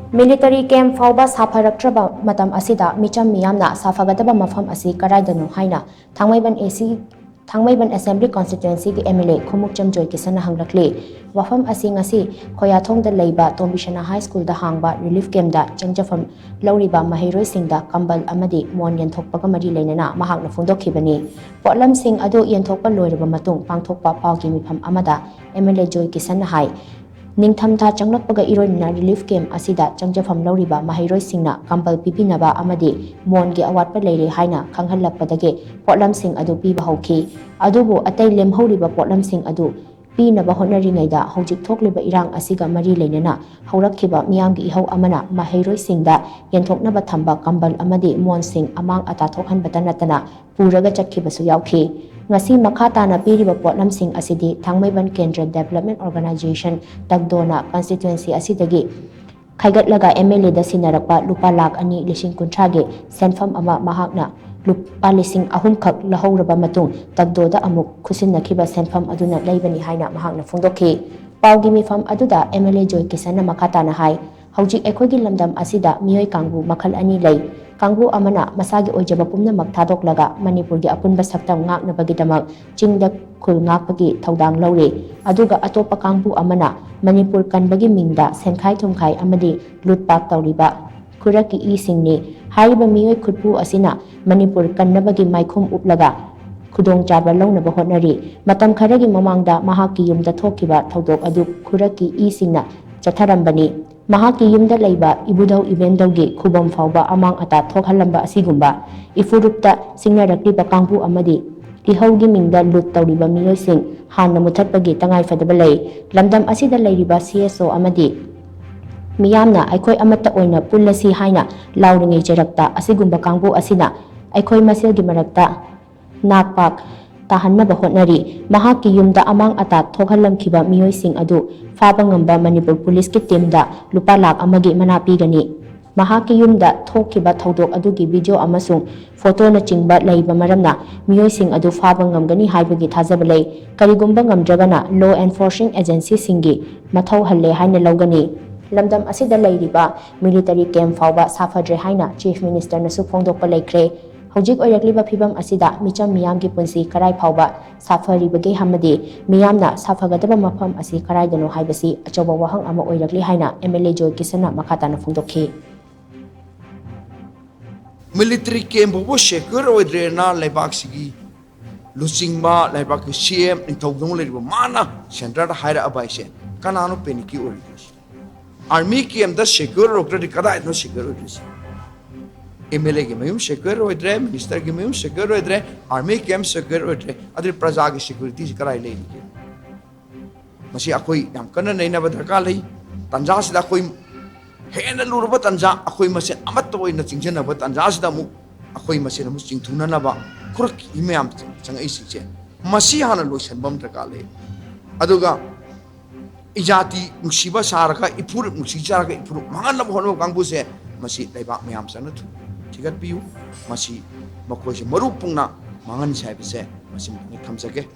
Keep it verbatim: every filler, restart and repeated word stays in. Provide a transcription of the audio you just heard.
Military camp ꯐꯥꯎꯕ ꯁꯥꯐꯔꯛꯇ꯭ꯔꯕ ꯃꯇꯝ ꯑꯁꯤꯗ ꯃꯤꯆꯝ ꯃꯤꯌꯥꯝꯅ ꯁꯥꯐꯒꯗꯕ ꯃꯐꯝ ꯑꯁꯤ ꯀꯔꯥꯏꯗꯅꯣ ꯍꯥꯏꯅ ꯊꯥꯡꯃꯩꯕꯟ ꯑꯦ ꯁꯤ, ꯊꯥꯡꯃꯩꯕꯟ Assembly Constituencyꯒꯤ M L A Khumukcham ꯖꯣꯏꯀꯤꯁꯟꯅ ꯍꯪꯂꯛꯂꯤ꯫ ꯋꯥꯐꯝ ꯑꯁꯤ ꯉꯁꯤ ꯈꯣꯌꯥꯊꯣꯡꯗ ꯂꯩꯕ ꯇꯣꯝꯕꯤꯁꯅꯥ High Schoolꯗ ꯍꯥꯡꯕ relief campꯇ ꯆꯪꯖꯐꯝ ꯂꯧꯔꯤꯕ ꯃꯍꯩꯔꯣꯏꯁꯤꯡꯗ ꯀꯝꯕꯜ ꯑꯃꯗꯤ ꯃꯣꯟ ꯌꯦꯟꯊꯣꯛꯄꯒ ꯃꯔꯤ ꯂꯩꯅꯅ ꯃꯍꯥꯛꯅ ꯐꯣꯡꯗꯣꯛꯈꯤꯕꯅꯤ꯫ ꯄꯣꯠꯂꯝꯁꯤꯡ ꯑꯗꯨ ꯌꯦꯟꯊꯣꯛꯄ ꯂꯣꯏꯔꯕ ꯃꯇꯨꯡ ꯄꯥꯡꯊꯣꯛꯄ ꯄꯥꯎꯒꯤ ꯃꯤꯐꯝ ꯑꯃꯗ M L A ꯖꯣꯏꯀꯤꯁꯟꯅ ꯍꯥꯏ, ꯅꯤꯡꯊꯝꯊꯥ ꯆꯪꯂꯛꯄꯒ ꯏꯔꯣꯏꯅꯅ relief camp ꯑꯁꯤꯗ ꯆꯪꯖꯐꯝ ꯂꯧꯔꯤꯕ ꯃꯍꯩꯔꯣꯏꯁꯤꯡꯅ ꯀꯝꯕꯜ ꯄꯤꯕꯤꯅꯕ ꯑꯃꯗꯤ ꯃꯣꯟꯒꯤ ꯑꯋꯥꯠꯄ ꯂꯩꯔꯦ ꯍꯥꯏꯅ ꯈꯪꯍꯜꯂꯛꯄꯗꯒꯤ ꯄꯣꯠꯂꯝꯁꯤꯡ ꯑꯗꯨ ꯄꯤꯕ ꯍꯧꯈꯤ꯫ ꯑꯗꯨꯕꯨ ꯑꯇꯩ ꯂꯦꯝꯍꯧꯔꯤꯕ ꯄꯣꯠꯂꯝꯁꯤꯡ ꯑꯗꯨ ꯄꯤꯅꯕ ꯍꯣꯠꯅꯔꯤꯉꯩꯗ ꯍꯧꯖꯤꯛ ꯊꯣꯛꯂꯤꯕ ꯏꯔꯥꯡ ꯑꯁꯤꯒ ꯃꯔꯤ ꯂꯩꯅꯅ ꯍꯧꯔꯛꯈꯤꯕ ꯃꯤꯌꯥꯝꯒꯤ ꯏꯍꯧ ꯑꯃꯅ ꯃꯍꯩꯔꯣꯏꯁꯤꯡꯗ ꯌꯦꯟꯊꯣꯛꯅꯕ ꯊꯝꯕ ꯀꯝꯕꯜ ꯑꯃꯗꯤ ꯃꯣꯟꯁꯤꯡ ꯑꯃꯥꯡ ꯑꯇꯥ ꯊꯣꯛꯍꯟꯕꯇ ꯅꯠꯇꯅ ꯄꯨꯔꯒ ꯆꯠꯈꯤꯕꯁꯨ ꯌꯥꯎꯈꯤ꯫ ꯉꯁꯤ ꯃꯈꯥ ꯇꯥꯅ ꯄꯤꯔꯤꯕ ꯄꯣꯠꯂꯝꯁꯤꯡ ꯑꯁꯤꯗꯤ ꯊꯥꯡꯃꯩꯕꯟ ꯀꯦꯟꯗ꯭ꯔ Development Organization, ꯇꯒꯗꯣꯅ constituency ꯑꯁꯤꯗꯒꯤ ꯈꯥꯏꯒꯠꯂꯒ M L Aꯗ ꯁꯤꯟꯅꯔꯛꯄ ꯂꯨꯄꯥ ꯂꯥꯈ ꯑꯅꯤ ꯂꯤꯁꯤꯡ ꯀꯨꯟꯊ꯭ꯔꯥꯒꯤ ꯁꯦꯟꯐꯝ ꯑꯃ ꯃꯍꯥꯛꯅ ꯂꯨꯄꯥ ꯂꯤꯁꯤꯡ ꯑꯍꯨꯝ ꯈꯛ ꯂꯧꯍꯧꯔꯕ ꯃꯇꯨꯡ ꯇꯒꯗꯣꯗ ꯑꯃꯨꯛ ꯈꯨꯠꯁꯤꯟꯅꯈꯤꯕ ꯁꯦꯟꯐꯝ ꯑꯗꯨꯅ ꯂꯩꯕꯅꯤ ꯍꯥꯏꯅ ꯃꯍꯥꯛꯅ ꯐꯣꯡꯗꯣꯛꯈꯤ꯫ ꯄꯥꯎꯒꯤ ꯃꯤꯐꯝ ꯑꯗꯨꯗ M L A ꯖꯣꯏꯀꯤꯁꯟꯅ ꯃꯈꯥ ꯇꯥꯅ ꯍꯥꯏ, ꯍꯧꯖꯤꯛ ꯑꯩꯈꯣꯏꯒꯤ ꯂꯝꯗꯝ ꯑꯁꯤꯗ ꯃꯤꯑꯣꯏ ꯀꯥꯡꯕꯨ ꯃꯈꯜ ꯑꯅꯤ ꯂꯩ꯫ ꯀꯥꯡꯕꯨ ꯑꯃꯅ ꯃꯁꯥꯒꯤ ꯑꯣꯏꯖꯕ ꯄꯨꯝꯅꯃꯛ ꯊꯥꯗꯣꯛꯂꯒ ꯃꯅꯤꯄꯨꯔꯒꯤ ꯑꯄꯨꯟꯕ ꯁꯛꯇꯝ ꯉꯥꯛꯅꯕꯒꯤꯗꯃꯛ ꯆꯤꯡꯗ ꯈꯨꯜ ꯉꯥꯛꯄꯒꯤ ꯊꯧꯗꯥꯡ ꯂꯧꯔꯤ꯫ ꯑꯗꯨꯒ ꯑꯇꯣꯞꯄ ꯀꯥꯡꯕꯨ ꯑꯃꯅ ꯃꯅꯤꯄꯨꯔ ꯀꯟꯕꯒꯤ ꯃꯤꯡꯗ ꯁꯦꯟꯈꯥꯏ ꯊꯨꯝꯈꯥꯏ ꯑꯃꯗꯤ ꯂꯨꯠ ꯄꯥꯠ ꯇꯧꯔꯤꯕ ꯈꯨꯔꯛꯀꯤ ꯏꯁꯤꯡꯅꯤ꯫ ꯍꯥꯏꯔꯤꯕ ꯃꯤꯑꯣꯏ ꯈꯨꯠꯄꯨ ꯑꯁꯤꯅ ꯃꯅꯤꯄꯨꯔ ꯀꯟꯅꯕꯒꯤ ꯃꯥꯏꯈꯨꯝ ꯎꯞꯂꯒ ꯈꯨꯗꯣꯡꯆꯥꯕ ꯂꯧꯅꯕ ꯍꯣꯠꯅꯔꯤ꯫ ꯃꯇꯝ ꯈꯔꯒꯤ ꯃꯃꯥꯡꯗ ꯃꯍꯥꯛꯀꯤ ꯌꯨꯝꯗ ꯊꯣꯛꯈꯤꯕ ꯊꯧꯗꯣꯛ ꯑꯗꯨ ꯈꯨꯔꯛꯀꯤ ꯏꯁꯤꯡꯅ ꯆꯠꯊꯔꯝꯕꯅꯤ꯫ ꯃꯍꯥꯛꯀꯤ ꯌꯨꯝꯗ ꯂꯩꯕ ꯏꯕꯨꯙꯧ ꯏꯕꯦꯟꯙꯧꯒꯤ ꯈꯨꯕꯝ ꯐꯥꯎꯕ ꯑꯃꯥꯡ ꯑꯇꯥ ꯊꯣꯛꯍꯜꯂꯝꯕ ꯑꯁꯤꯒꯨꯝꯕ ꯏꯐꯨꯔꯨꯞꯇ ꯁꯤꯡꯅꯔꯛꯂꯤꯕ ꯀꯥꯡꯕꯨ ꯑꯃꯗꯤ ꯏꯍꯧꯒꯤ ꯃꯤꯡꯗ ꯂꯨꯠ ꯇꯧꯔꯤꯕ ꯃꯤꯑꯣꯏꯁꯤꯡ ꯍꯥꯟꯅ ꯃꯨꯊꯠꯄꯒꯤ ꯇꯉꯥꯏꯐꯗꯕ ꯂꯩ꯫ ꯂꯝꯗꯝ ꯑꯁꯤꯗ ꯂꯩꯔꯤꯕ C S O ꯑꯃꯗꯤ ꯃꯤꯌꯥꯝꯅ ꯑꯩꯈꯣꯏ ꯑꯃꯠꯇ ꯑꯣꯏꯅ ꯄꯨꯜꯂꯁꯤ ꯍꯥꯏꯅ ꯂꯥꯎꯔꯤꯉꯩ ꯆꯩꯔꯛꯇ ꯑꯁꯤꯒꯨꯝꯕ ꯀꯥꯡꯕꯨ ꯑꯁꯤꯅ ꯑꯩꯈꯣꯏ ꯃꯁꯦꯜꯒꯤ ꯃꯔꯛꯇ ꯅꯥꯛꯄꯥꯛ ꯇꯥꯍꯟꯅꯕ ꯍꯣꯠꯅꯔꯤ꯫ ꯃꯍꯥꯛꯀꯤ ꯌꯨꯝꯗ ꯑꯃꯥꯡ ꯑꯇꯥ ꯊꯣꯛꯍꯜꯂꯝꯈꯤꯕ ꯃꯤꯑꯣꯏꯁꯤꯡ ꯑꯗꯨ ꯐꯥꯕ ꯉꯝꯕ ꯃꯅꯤꯄꯨꯔ ꯄꯨꯂꯤꯁꯀꯤ ꯇꯤꯝꯗ ꯂꯨꯄꯥ ꯂꯥꯈ ꯑꯃꯒꯤ ꯃꯅꯥ ꯄꯤꯒꯅꯤ꯫ ꯃꯍꯥꯛꯀꯤ ꯌꯨꯝꯗ ꯊꯣꯛꯈꯤꯕ ꯊꯧꯗꯣꯛ ꯑꯗꯨꯒꯤ ꯚꯤꯗꯤꯑꯣ ꯑꯃꯁꯨꯡ ꯐꯣꯇꯣꯅꯆꯤꯡꯕ ꯂꯩꯕ ꯃꯔꯝꯅ ꯃꯤꯑꯣꯏꯁꯤꯡ ꯑꯗꯨ ꯐꯥꯕ ꯉꯝꯒꯅꯤ ꯍꯥꯏꯕꯒꯤ ꯊꯥꯖꯕ ꯂꯩ꯫ ꯀꯔꯤꯒꯨꯝꯕ ꯉꯝꯗ꯭ꯔꯒꯅ law enforcing agencyꯁꯤꯡꯒꯤ ꯃꯊꯧ ꯍꯜꯂꯦ ꯍꯥꯏꯅ ꯂꯧꯒꯅꯤ꯫ ꯂꯝꯗꯝ ꯑꯁꯤꯗ ꯂꯩꯔꯤꯕ ꯃꯤꯂꯤꯇꯔꯤ ꯀꯦꯝꯞ ꯐꯥꯎꯕ ꯁꯥꯐꯗ꯭ꯔꯦ ꯍꯥꯏꯅ ꯆꯤꯐ ꯃꯤꯅꯤꯁꯇꯔꯅꯁꯨ ꯐꯣꯡꯗꯣꯛꯄ ꯂꯩꯈ꯭ꯔꯦ꯫ ꯍꯧꯖꯤꯛ ꯑꯣꯏꯔꯛꯂꯤꯕ ꯐꯤꯕꯝ ꯑꯁꯤꯗ ꯃꯤꯆꯝ ꯃꯤꯌꯥꯝꯒꯤ ꯄꯨꯟꯁꯤ ꯀꯔꯥꯏ ꯐꯥꯎꯕ ꯁꯥꯐꯔꯤꯕꯒꯦ ꯑꯃꯗꯤ ꯃꯤꯌꯥꯝꯅ ꯁꯥꯐꯒꯗꯕ ꯃꯐꯝ ꯑꯁꯤ ꯀꯔꯥꯏꯗꯅꯣ ꯍꯥꯏꯕꯁꯤ ꯑꯆꯧꯕ ꯋꯥꯍꯪ ꯑꯃ ꯑꯣꯏꯔꯛꯂꯤ ꯍꯥꯏꯅ ꯑꯦꯝ ꯑꯦꯜ ꯑꯦ ꯖꯣꯏ ꯀꯤꯁꯟꯅ ꯃꯈꯥ ꯇꯥꯅ ꯐꯣꯡꯗꯣꯛꯈꯤ꯫ ꯃꯤꯂꯤꯇꯔꯤ ꯀꯦꯝꯞ ꯐꯥꯎꯕ ꯁꯦꯀ꯭ꯌꯣꯔ ꯑꯣꯏꯗ꯭ꯔꯦꯅ ꯂꯩꯕꯥꯛꯁꯤꯒꯤ ꯂꯨꯆꯤꯡꯕ, ꯂꯩꯕꯥꯛꯀꯤ ꯁꯤ ꯑꯦꯝ ꯅꯤꯡꯊꯧꯗꯧꯅ ꯂꯩꯔꯤꯕ ꯃꯥꯅ ꯁꯦꯟꯇꯔꯗ ꯍꯥꯏꯔꯛꯑꯕ ꯍꯥꯏꯁꯦ, ꯀꯅꯥꯅꯣ ꯄꯦꯅꯤꯛꯀꯤ ꯑꯣꯏꯔꯤꯗꯣꯏꯁꯦ? ꯑꯥꯔꯃꯤ ꯀꯦꯝꯞꯇ ꯁꯦꯀ꯭ꯌꯣꯔ ꯑꯣꯏꯔꯛꯇ꯭ꯔꯗꯤ ꯀꯗꯥꯏꯗꯅꯣ ꯁꯦꯀ꯭ꯌꯣꯔ ꯑꯣꯏꯗꯣꯏꯁꯦ? ꯑꯦꯝ ꯑꯦꯜ ꯑꯦꯒꯤ ꯃꯌꯨꯝ ꯁꯦꯀ꯭ꯌꯣꯔ ꯑꯣꯏꯗ꯭ꯔꯦ, ꯃꯤꯅꯤꯁꯇꯔꯒꯤ ꯃꯌꯨꯝ ꯁꯦꯀ꯭ꯌꯣꯔ ꯑꯣꯏꯗ꯭ꯔꯦ, ꯑꯥꯔꯃꯤ ꯀꯦꯝꯞ ꯁꯦꯀ꯭ꯌꯣꯔ ꯑꯣꯏꯗ꯭ꯔꯦ, ꯑꯗꯨꯗꯤ ꯄ꯭ꯔꯖꯥꯒꯤ ꯁꯦꯀ꯭ꯌꯨꯔꯤꯇꯤꯁꯤ ꯀꯗꯥꯏ ꯂꯩꯔꯤꯒꯦ? ꯃꯁꯤ ꯑꯩꯈꯣꯏ ꯌꯥꯝ ꯀꯟꯅ ꯅꯩꯅꯕ ꯗꯔꯀꯥꯔ ꯂꯩ꯫ ꯇꯥꯟꯖꯥꯁꯤꯗ ꯑꯩꯈꯣꯏ ꯍꯦꯟꯅ ꯂꯨꯔꯕ ꯇꯥꯟꯖꯥ, ꯑꯩꯈꯣꯏ ꯃꯁꯦꯟ ꯑꯃꯠꯇ ꯑꯣꯏꯅ ꯆꯤꯡꯁꯤꯟꯅꯕ ꯇꯥꯟꯖꯥꯁꯤꯗ ꯑꯃꯨꯛ ꯑꯩꯈꯣꯏ ꯃꯁꯦꯟ ꯑꯃꯨꯛ ꯆꯤꯡꯊꯨꯅꯅꯕ ꯈꯨꯔꯛꯀꯤ ꯃꯌꯥꯝ ꯆꯪꯉꯛꯏꯁꯤꯡꯁꯦ, ꯃꯁꯤ ꯍꯥꯟꯅ ꯂꯣꯏꯁꯤꯟꯕ ꯑꯃ ꯗꯔꯀꯥꯔ ꯂꯩ꯫ ꯑꯗꯨꯒ ꯏꯖꯥꯇꯤ ꯅꯨꯡꯁꯤꯕ ꯁꯥꯔꯒ, ꯏꯐꯨꯔꯨꯞ ꯅꯨꯡꯁꯤ ꯁꯥꯔꯒ ꯏꯐꯨꯔꯨꯞ ꯃꯥꯡꯍꯟꯅꯕ ꯍꯣꯠꯅꯕ ꯀꯥꯡꯕꯨꯁꯦ, ꯃꯁꯤ ꯂꯩꯕꯥꯛ ꯃꯌꯥꯝ ꯆꯪꯅ ꯊꯨ-, ꯊꯤꯒꯠꯄꯤꯌꯨ꯫ ꯃꯁꯤ ꯃꯈꯣꯏꯁꯦ ꯃꯔꯨ ꯄꯨꯡꯅ ꯃꯥꯡꯍꯟꯁꯤ ꯍꯥꯏꯕꯁꯦ ꯃꯁꯤꯃꯛꯅꯤ꯫ ꯊꯝꯖꯒꯦ꯫